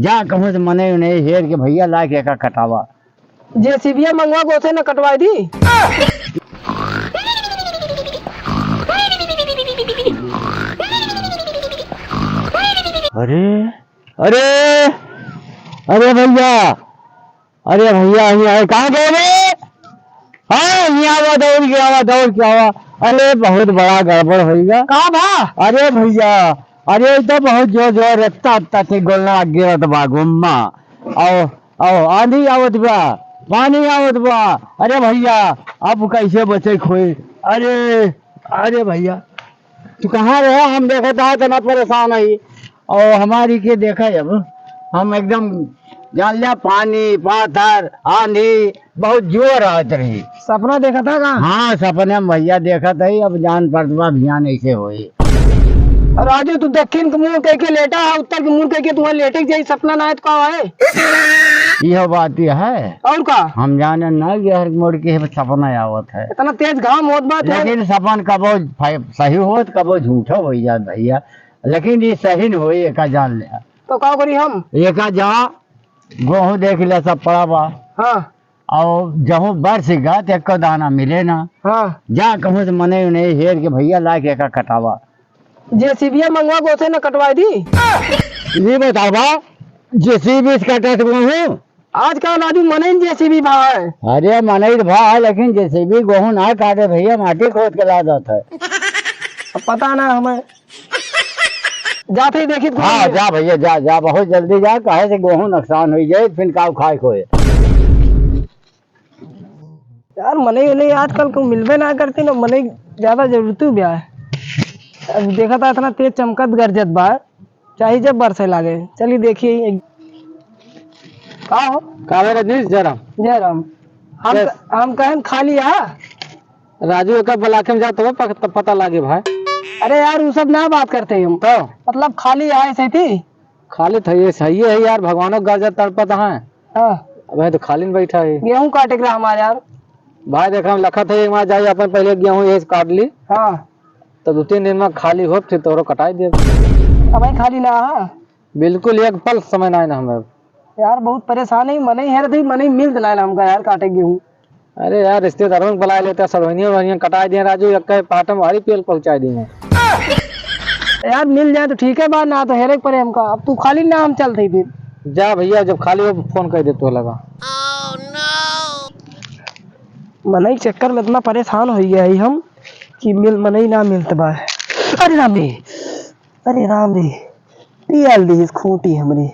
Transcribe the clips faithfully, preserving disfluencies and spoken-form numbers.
जा कहूँ से मनई उनई हेर के भइया लाइके एका कटावा। जेसीबिया मंगवा, गोसे न कटवाई दी। अरे, अरे, अरे भइया, अरे भइया, हियाँ आए, कहाँ गए रे? हाँ, हियाँ आवा, दौड़ के आवा, दौड़ के आवा। अरे, बहुत बड़ा गड़बड़ होइगा। का भा? अरे भइया, अरे, ई तो बहुत जोर, जोर रखता, रखता थे, गोलना गिरत बा, गुम्मा। आओ, आओ, आंधी आवत बा, पानी आवत बा। अरे भइया, अब कैसे बचे खोए? अरे, अरे भइया, तू कहाँ रहे? हम देखत हा, इतना परेशान है। और हमारी के देखा अब, हम एकदम जान लिया, पानी, पाथर, आंधी, बहुत जोर आवत रही। सपना देखत हा का? हाँ, सपने में भइया देखत है, अब जान पड़त बा, बिहान ऐसे होई। और राजू, तू दक्षिण के मुंह कह के लेटा है, उत्तर के मुंह कह के तुम्हारे लेटे के जाई, सपना ना है तो का है? यह बात यह है। और का? हम जाने ना कि हर मोड़ के सपना आवत है। इतना तेज घाम होत बा, तेज। लेकिन सपन कबो फाइ-, सही होत, कबो झूठो हो जात भइया, लेकिन ये सही न होई, एका जान ले। तो का करी हम? एका जा, गोहूँ देख ले, सब पड़ा बा। हाँ। और जहूँ बरस गा, तो एको दाना मिले ना। हाँ। जा कहूँ से मनई उनई हेर के भइया लाइके एका कटावा। जेसीबिया मंगवा, गोसे न कटवाई दी। ये बतावा, जेसीबी से कटत गोहूँ? आजकल राजू मनई जेसीबी भा है। अरे मनई तो भा है, लेकिन जेसीबी गोहूँ ना काटे भइया, माटी खोद के ला देत है। अब पता ना हमें। जाते ही देखी तो हाँ, जा भइया, जा, जा, बहुत जल्दी जा, काहे से गोहूँ नुकसान होइ जाए, फिर काउ खाए खोए। यार, मनई उनई आजकल को मिलबे ना करती ना, मनई ज्यादा जरूरत भी है। अब देखा था, इतना तेज चमकत गरजत बा, चाहे जब बरसे लागे। चलिए देखिए, एक का हो? का भाई रजनीश, जय राम। जय राम। हम, हम कहें खाली आ। राजू, एका बलाके में जा, तब पक-, तब पता लागे भाई। अरे यार, वो सब ना बात करते हम। तो? मतलब खाली आए से थी। खाली था, ये सही है यार, भगवानों का गरजा तड़पत है। हाँ। अब है तो खाली में बैठा है। गेहूं काटे के रहा हमारे यार। भाई देखा, हम लखत है, वहाँ जाइए अपन पहले गेहूं ये काट ली। हाँ। तो दो तीन दिन में खाली हो, फिर तोरो कटाई दे। अब भाई खाली ना है। बिल्कुल एक पल समय ना है ना हमें। यार बहुत परेशान है, मनई हेरत ही, मनई मिलत ना है ना हमका यार, काटे गेहूं। अरे यार, रिश्तेदारों को बुला लेता, सड़वनिया वड़वनिया कटाई दिए राजू, एक पाटम भारी पेल पहुंचाई दिए। यार मिल जाए तो ठीक है, बात ना तो हेरे के परे हमका। अब तू खाली ना, हम चलते ही फिर। जा भइया, जब खाली हो फोन कर दे तो लगा। मनई चक्कर में इतना परेशान हो गया है हम कि मिल, मनई ना मिलत बा। अरे राम रे, अरे राम रे, पियल दीस खूंटी हमरे।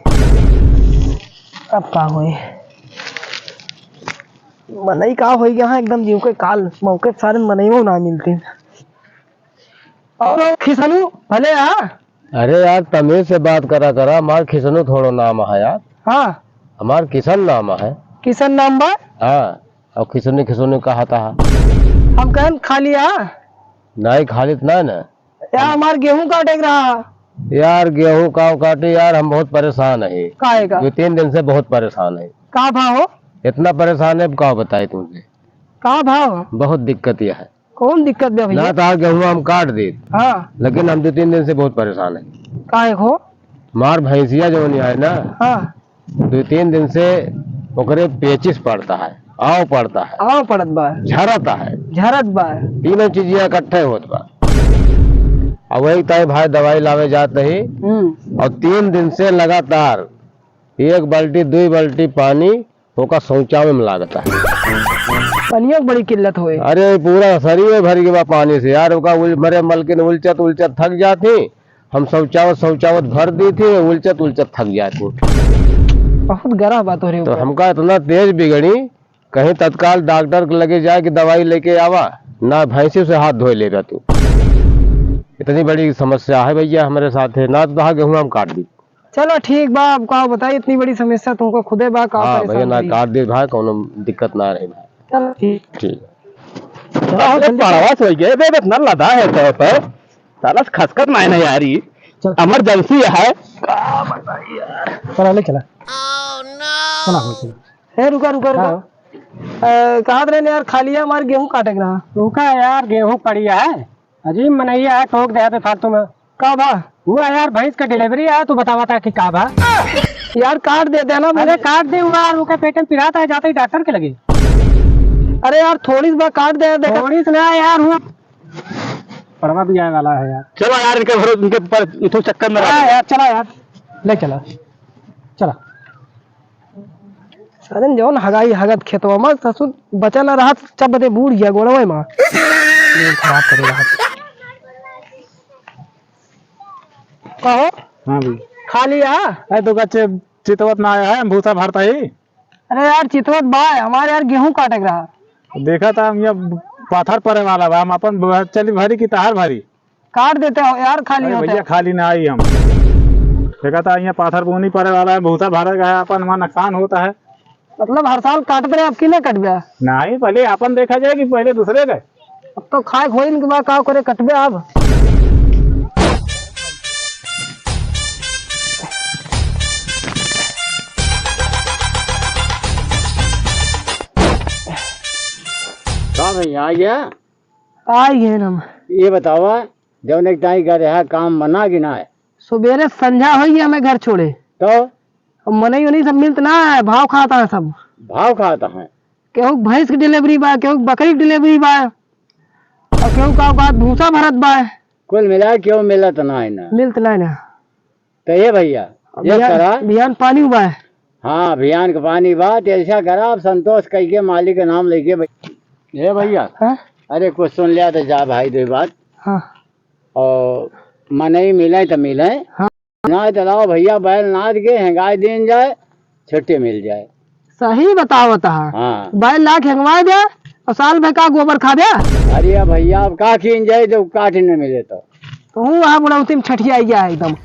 अब का होए? मनई का होई गया है एकदम जीव के काल, मौके सारे मनई वो ना मिलते। और खिसनू भले आ। अरे यार, तमीज से बात करा करा, हमार खिसनू थोड़ो नाम है यार। हाँ। हमार किशन नाम है। किशन नाम बा? हाँ, और खिसनू खिसनू कहा था। हम कहन खाली आ। नहीं, खाली तो ना ना। यार, हमार गेहूं काटे के रहा। यार, गेहूं काव काटे यार, हम बहुत परेशान है। काहे का? दो तीन दिन से बहुत परेशान है। का भाव हो? इतना परेशान है, अब का बताए तुमसे। का भाव? बहुत दिक्कत यह है। कौन दिक्कत बा भइया? ना तो गेहूं हम काट देत। हाँ। लेकिन हम दो तीन दिन से बहुत परेशान है। काहे को? हमार भैंसिया जौन है ना, हाँ। दो तीन दिन से ओकरे पेचिस पड़ता है, आव पड़ता है। आव पड़त बा। झरता है। झरत बा। तीनों चीजिया इकट्ठे होत बा। अब वही तय भाई दवाई लावे जात रही। हम्म। और तीन दिन से लगातार एक बाल्टी, दुई बाल्टी पानी ओका शौचावे में लागता है। पनिया के बड़ी किल्लत होए। अरे, पूरा शरीर भर गया पानी से यार। ओका उल-, मरे मलकिन उलचत उलचत थक जाती। हम शौचावत शौचावत भर दी थी, उलचत उलचत थक जाती। बहुत गरह बात हो रही तो ऊपर। हमका इतना तेज बिगड़ी, कहीं तत्काल डॉक्टर के लगे जाए कि दवाई लेके आवा, ना भैंसी से हाथ धोए ले रहती। इतनी बड़ी समस्या है भैया हमारे साथ है, ना तो कहा गेहूं हम काट दी। चलो ठीक बा, अब का बताई, इतनी बड़ी समस्या तुमको खुदे बा, का हाँ परेशान भैया, ना करी? काट दे भाई, कौनो दिक्कत ना रही भाई। चलो ठीक। ठीक। चलो, अरे जल्दी पड़वा से गए बे, इतना लदा है तो पर साला खसकत ना है ना यार, ये चल। इमरजेंसी है। का बताई यार। चला ले चला। चला हो चला। हे रुका, रुका, रुका। हाँ। अ, कहा रहे यार, खाली है हमारे गेहूं काटे के रहा। रुका यार, गेहूं पड़ी है। अजीब मनैया है, ठोक दे पे फालतू में। का बा? हुआ यार, भैंस का delivery आया, तू बतावा था कि का बा? यार, काट देते हैं ना। अरे, काट दे हुआ यार, ओके पेट में पिरात है, जाते ही डॉक्टर के लगे। अरे यार, थोड़ी सी बार काट दे, देखा। थोड़ी सी ना यार, हुआ पड़वा भी आए वाला है यार। चलो यार, इनके भरो-, इनके ऊपर इथो चक्कर में हाँ रहो। यार, चला यार, ले चला, चला। अरे जौन हगाई हगत खेतवा में ससुर बचा ना रहत, चब दे बूड़ गया गोड़वे में। नींद खराब करे रहत। कहो? हाँ भाई। खाली आ? अरे तो कच्चे चितवत ना आया है, भूसा भरता ही। अरे यार, चितवत बा, हमारे यार गेहूं काटे के रहा। देखा था हम यहाँ पाथर पड़े वाला बा, हम अपन ब-, चली भरी की तहार भरी। काट देते हो यार, खाली अरे होते भैया, हो। खाली ना आई हम। देखा था यहाँ पाथर बोनी पड़े वाला है, भूसा भरे गया, अपन हमारा नुकसान होता है। मतलब हर साल काटते रहे, अब की ना कटबे? नहीं, पहले अपन देखा जाए कि पहले दूसरे का। अब तो खाए खोइन के बाद का करे, कटबे अब। का भैया, आ गया? आ गए हम। ये बतावा, जौन एक ताई घर यहाँ काम बना कि ना है? सुबेरे संझा होई गया हमें घर छोड़े। तो? अब मनई उनई सब मिलत ना है, भाव खाता है सब। भाव खाता है? केहू भैंस की delivery बा, केहू बकरी की delivery बा, और केहू का बात भूसा भरत बा। कुल मिला केहू मिलत ना है ना। मिलत ना है ना। तो ये भैया, अब ये बिहान, करा। बिहान पानी हुआ है। हाँ, बिहान के पानी बा, तो ऐसा करा, अब संतोष कह के मालिक के नाम लेके भाई। ये भैया, हाँ? अरे कुछ सुन लिया तो जा भाई, दो बात। हाँ। और मनई मिले तो मिले। हाँ। ना तो लाओ भैया, बैल नाद के हेंगाई दीन जाए, छुट्टी मिल जाए। सही बतावत है। हाँ। बैल लाख हेंगवा दे और साल भर का गोबर खा दे। अरे भैया, अब का कीन जाए जब काट न मिले तो। तो हूँ वहाँ बुढ़ौती में छठिया गया है एकदम।